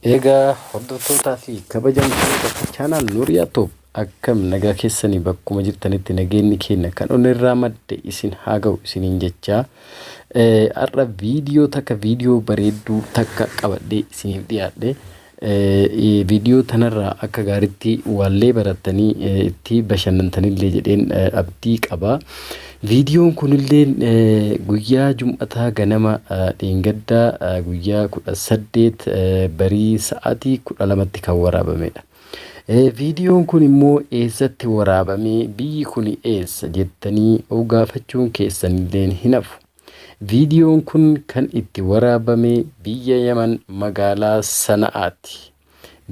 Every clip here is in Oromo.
Egaa hordoftootaa fi kabajamtoota channel Nuuriyaa Tube, akkam nagaa keessanii? Bakkuma jirtanitti nageenyi keenya kan onni irraa madde isin haa ga'u isiniin jechaa, har'a viidiyoo takka, viidiyoo bareedduu takka qabadhee isiniif dhiyaadhe. Viidiyoo tanarraa akka gaariitti waallee barattanii itti bashannantanillee jedheen abdii qaba. Viidiyoon kunillee guyyaa jum'ataa ganama dheengaddaa guyyaa 18 barii sa'aatii 12tti kan waraabamedha. Viidiyoon kun immoo eessatti waraabamee, biyyi kun eessa jettanii of gaafachuun keessanillee hin hafu. Viidiyoon kun kan itti waraabame biyya Yaman magaalaa Sana'aatti.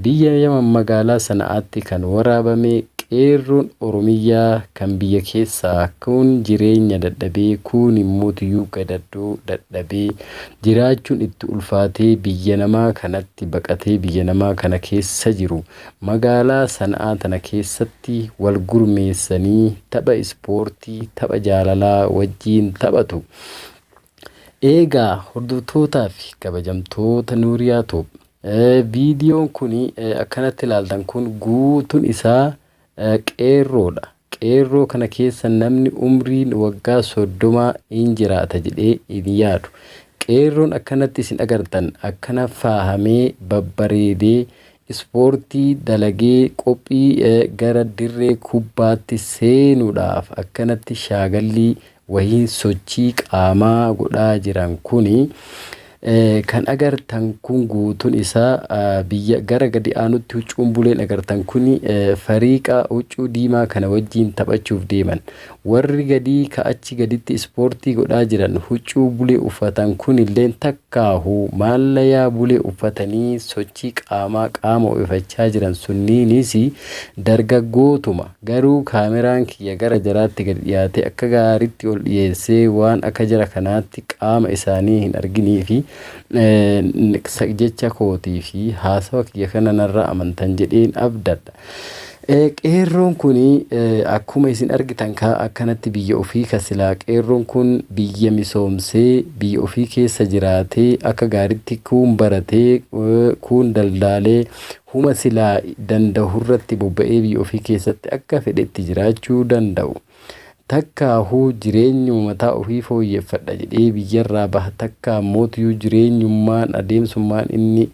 Biyya Yaman magaalaa Sana'aatti kan waraabame, qeerroon Oromiyyaa kan biyya keessaa kun jireenya dadhabee, kun immoo tuyyuu gadaddoo dadhabee, jiraachuun itti ulfaatee biyya namaa kanatti baqatee biyya namaa kana keessa jiru, magaalaa Sana'aa tana keessatti wal gurmeessanii tapha ispoortii, tapha jaalalaa wajjiin taphatu. Eegaa hordoftootaa fi kabajamtoota Nuuriyaa Tube, viidiyoon kun akkanatti ilaaltan kun guutuun isaa qeerroodha. Qeerroo kana keessa namni umriin waggaa 30 hin jiraata jedhee hin yaadu. Qeerroon akkanatti isin agartan akkana faahamee babbareedee ispoortii dalagee qophii gara dirree kubbaatti seenuudhaaf akkanatti shaagallii wahiin sochii qaamaa godhaa jiran kuni, kan agartan kun guutuun isaa biyya gara gadi aanutti huccuun buleen agartan kuni fariiqa huccuu diimaa kana wajjiin taphachuuf deeman. Warri gadii ka achi gaditti ispoortii godhaa jiran huccuu bulee uffatan kunilleen takkaahu maallayaa bulee uffatanii sochii qaamaa qaama ho'ifachaa jiran sunniinis dargaggootuma. Garuu kaameraan kiyya gara jaraatti gadi dhiyaatee akka gaariitti ol dhiyeessee waan akka jara kanaatti qaama isaanii hin arginiifi jecha kootii fi haasawa kiyya kana narraa amantan jedheen abdadha. Qeerroon kun akkuma isin argitan ka akkanatti biyya ofii ka silaa qeerroon kun biyya misoomsee biyya ofii keessa jiraatee akka gaariitti kuun baratee, kuun daldaalee, huma silaa dandahurratti bobba'ee biyya ofii keessatti akka fedhetti jiraachuu danda'u. Takkaahuu jireenyuma mataa ofii fooyyeffadha jedhee biyyarraa baha, takkaa mootiyyuu jireenyummaan adeemsummaan inni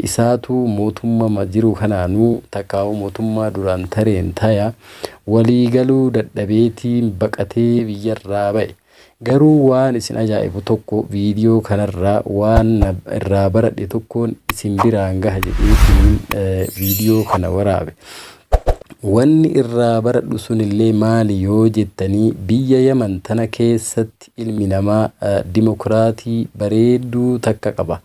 isaatu mootummaa jiru kanaanuu takkaahuu mootummaa duraan tareen taya waliigaluu dadhabeetiin baqatee biyyarraa ba'e. Garuu waan isin ajaa'ibu tokko viidiyoo kanarraa waan irraa baradhe tokkoon isin biraan gaha jedheetiin viidiyoo kana waraabe. Wanni irraa baradhu sunillee maali yoo jettanii, biyya Yaman tana keessatti ilmi namaa dimokiraatii bareedduu takka qaba.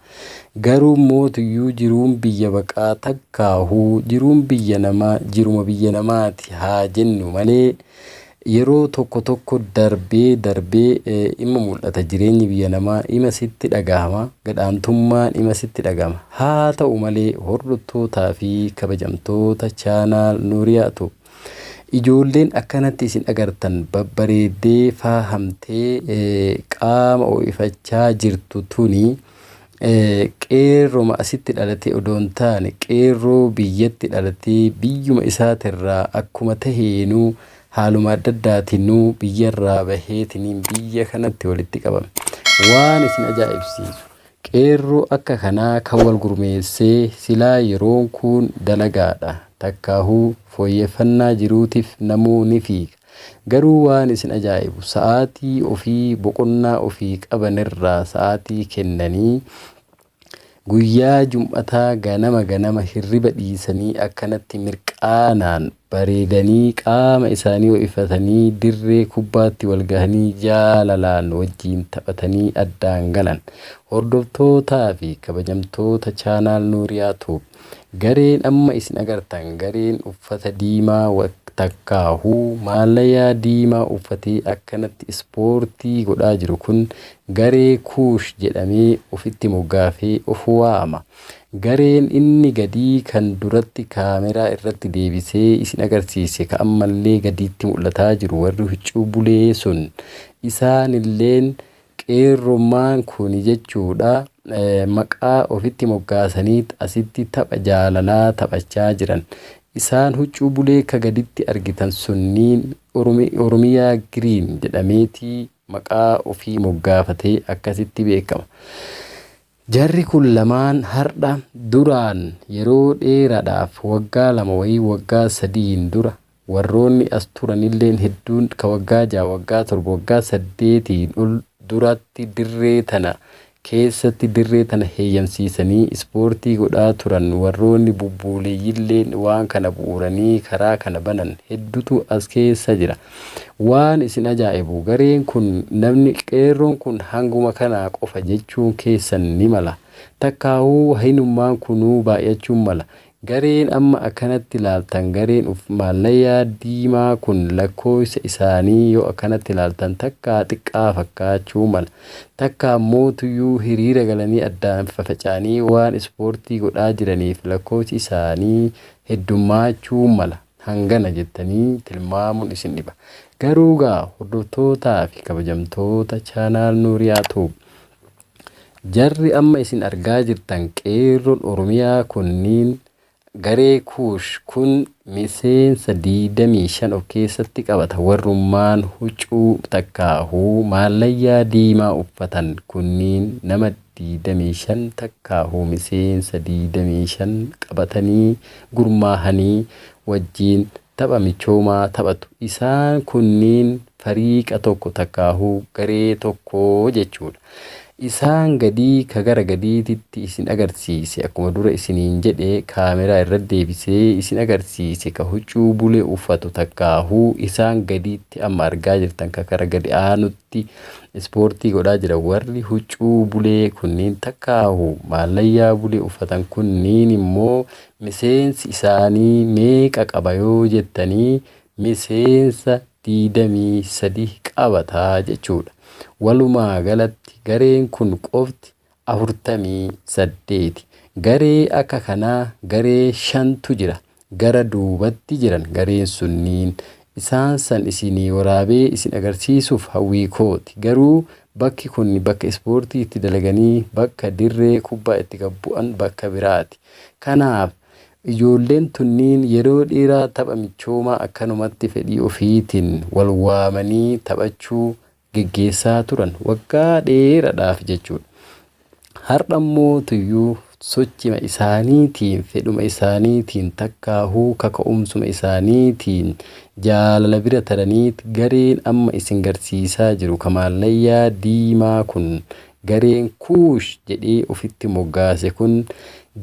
Garuu mootiyyuu jiruun biyya baqaa takkaahuu jiruun biyya namaa jiruma biyya namaati haa jennu malee, yeroo tokko tokko darbee darbee ima mul'ata, jireenyi biyya namaa ima sitti dhagahama, gadhaantummaan ima sitti dhagahama. Haa ta'u malee, hordoftootaa fi kabajamtoota channel Nuuriyaa Tube, ijoolleen akkanatti isin agartan babbareeddee faahamtee qaama ho'ifachaa jirtu tuni qeerroma asitti dhalatee odoo hin taane, qeerroo biyyatti dhalatee biyyuma isaatirraa akkuma taheenuu haaluma adda addaatinuu biyyarraa baheetiniin biyya kanatti walitti qabame. Waan isin ajaa'ibsiisu, qeerroo akka kanaa kan wal gurmeessee silaa yeroon kun dalagaadha, takkaahuu fooyyeffannaa jiruutiif namuu ni fiiga. Garuu waan isin ajaa'ibu, sa'aatii ofii boqonnaa ofii qabanirraa sa'aatii kennanii guyyaa jum'ataa ganama ganama hirriba dhiisanii akkanatti mirqaanaan bareedanii qaama isaanii ho'ifatanii dirree kubbaatti wal gahanii jaalalaan wajjiin taphatanii addaan galan. Hordoftootaa fi kabajamtoota channel Nuuriyaa Tube, gareen amma isin agartan, gareen uffata diimaa takkaahuu maalayaa diimaa uffatee akkanatti ispoortii godhaa jiru kun garee Kuush jedhamee ofitti moggaafee of waama. Gareen inni gadii kan duratti kaameraa irratti deebisee isin agarsiise, ka ammallee gadiitti mul'ataa jiru, warri huccuu bulee sun, isaanilleen qeerrommaan kuni jechuudha. maqaa ofitti moggaasaniit asitti tapha jaalalaa taphachaa jiran. Isaan huccuu bulee ka gaditti argitan sunniin Oromiyaa Green jedhameetii maqaa ofii moggaafatee akkasitti beekama. Jarri kun lamaan hardha duraan yeroo dheeraadhaaf waggaa 2 wayii waggaa 3n dura warroonni as turanilleen hedduun ka waggaa 6, waggaa 7, waggaa 8n ol duratti dirree tana keessatti dirree tana heeyyamsiisanii ispoortii godhaa turan warroonni bubbuuleeyyilleen waan kana bu'uuranii karaa kana banan heddutu as keessa jira. Waan isin ajaa'ibu gareen kun namni qeerroon kun hanguma kanaa qofa jechuun keessan ni mala. Takkaahuu hinummaan kunuu baay'achuun mala. Gareen amma akkanatti laaltan gareen uf maallayaa diimaa kun lakkooysa isaanii yoo akkanatti laaltan takkaa xiqqaa fakkaachuu mala. Takkaa ammootuyyuu hiriira galanii addaan fafaca'anii waan ispoortii godhaa jiraniif lakkoofsi isaanii heddummaachuu mala. Hangana jettanii tilmaamuun isin dhiba. Garuu gaa hordoftootaa fi kabajamtoota channel Nuuriyaa Tube Jarri amma isin argaa jirtan qeerroon Oromiyaa kunniin garee Kuush kun miseensa 25 of keessatti qabata. Warrummaan huccuu takkaahuu maallayyaa diimaa uffatan kunniin nama 25 takkaahuu miseensa 25 qabatanii gurmaahanii wajjiin tapha michoomaa taphatu. Isaan kunniin fariiqa tokko takkaahuu garee tokko jechuudha. Isaan gadii ka gara gadiititti isin agarsiise akkuma dura isiniin jedhe kaameraa irra deebisee isin agarsiise ka huccuu bulee uffatu takkaahuu isaan gadiitti amma argaa jirtan ka kara gadi aanutti ispoortii godhaa jira warri huccuu bulee kunniin takkaahuu maallayyaa bulee uffatan kunniin immoo miseensi isaanii meeqa qaba yoo jettanii miseensa 23 qabata jechuudha. Walumaa galatti gareen kun qofti 48. Garee akka kanaa garee shantu jira. Gara duubatti jiran gareen sunniin. Isaan san isinii waraabee isin agarsiisuuf hawwii kooti. Garuu bakki kun bakka ispoortii itti dalaganii, bakka dirree kubbaa itti gad bu'an bakka biraati. Kanaaf Ijoolleen tunniin yeroo dheeraa tapha michoomaa akkanumatti fedhii ofiitiin wal waamanii taphachuu geggeessaa turan waggaa dheeradhaaf jechuudha. Har'a immoo tuyyuu sochima isaaniitiin fedhuma isaaniitiin takkaahuu kaka'umsuma isaaniitiin jaalala bira taraniit gareen amma isin garsiisaa jiru ka maallayyaa diimaa kun Gareen Kuush jedhee ofitti moggaase kun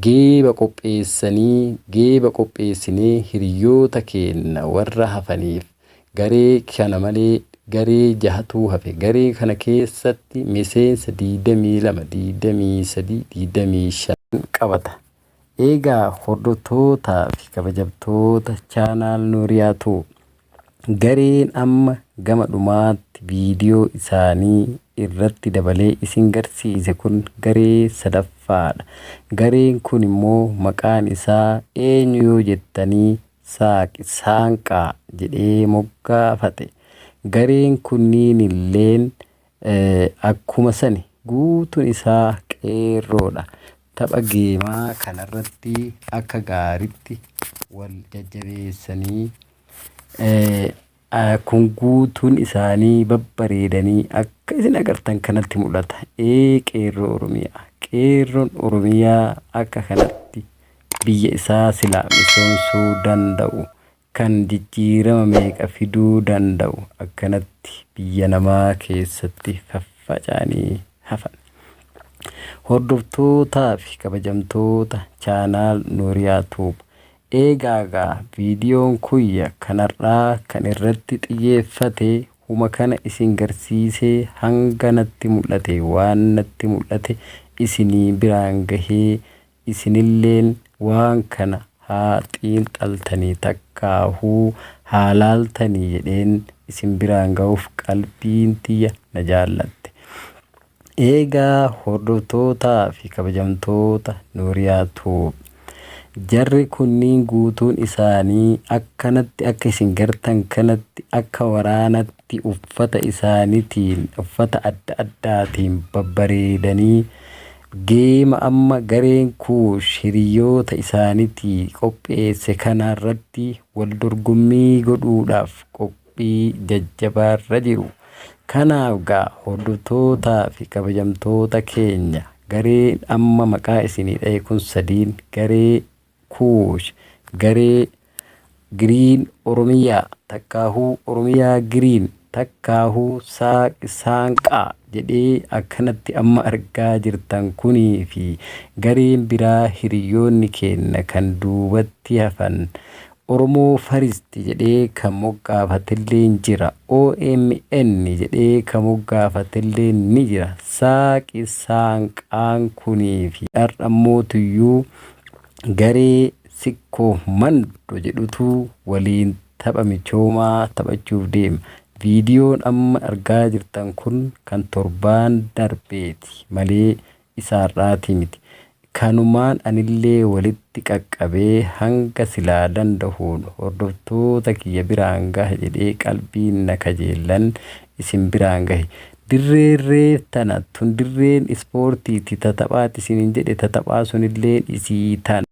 geeba qopheessanii geeba qopheessinee hiriyyoota keenna warra hafaniif garee kana malee garee jahatuu hafe. Garee kana keessatti miseensa 22, 23, 25 qabata. Eegaa hordoftootaa fi kabajamtoota channel Nuuriyaa Tube gareen amma gama dhumaatti viidiyoo isaanii irratti dabalee isin garsiise kun garee sadaffaadha. Gareen kun immoo maqaan isaa eenyu yoo jettanii saaqi saanqaa jedhee moggaafate. Gareen kunniinilleen Akkuma sani guutuun isaa qeerroodha. Tapha geemaa kanarratti akka gaaritti wal jajjabeessanii kun guutuun isaanii babbareedanii akka isin agartan kanatti mul'ata. Ee qeerroo Oromiyaa! Qeerroon Oromiyaa akka kanatti biyya isaa silaa misoomsuu danda'u kan jijjiirama meeqa fiduu danda'u akkanatti biyya namaa keessatti faffaca'anii hafan. Hordoftootaa fi kabajamtoota chaanaal Nuuriyaa Tuub eegaa gaa viidiyoon kuyya kanarraa kan irratti xiyyeeffate huma kana isin garsiisee hanga natti mul'ate waan natti mul'ate isinii biraan gahee Isinilleen waan kana haa xiinxaltanii takkaahuu haa laaltanii jedheen isin biraan gahuuf qalbiin tiyya na jaallatte. Eegaa hordoftootaa fi kabajamtoota Nuuriyaa Tube jarri kunniin guutuun isaanii akkanatti akka isin gartan kanatti akka waraanatti uffata isaanitiin uffata adda addaatiin babbareedanii Geema amma gareen Kuush hiriyoota isaanitii qopheesse kana irratti wal dorgommii godhuudhaaf qophii jajjabaarra jiru. Kanaaf gaa hordoftootaa fi kabajamtoota keenya gareen amma maqaa isinii dhahe kun sadiin garee Kuush, garee Giriin Oromiyaa takkaahuu Oromiyaa Giriin takkaahuu Saaqi Saanqaa jedhee akkanatti amma argaa jirtan kunii fi gareen biraa hiriyoonni keenna kan duubatti hafan Oromoo Faristi jedhee kan moggaafatilleen jira. OMN jedhee kan moggaafatilleen ni jira. Saaqi Saanqaan kunii fi har'a mootuyyuu garee Sikkoo Mando jedhutu waliin tapha michoomaa taphachuuf deema. Viidiyoon amma argaa jirtan kun kan torbaan darbeeti malee isa har'aatii miti. Kanumaan anillee walitti qaqqabee hanga silaa dandahuun hordoftoota kiyya biraan gaha jedhee qalbiin na kajeellan isin biraan gahe. Dirreen reef tana tun dirreen ispoortiiti ta taphaati isiniin jedhe ta taphaa sunilleen isii tana.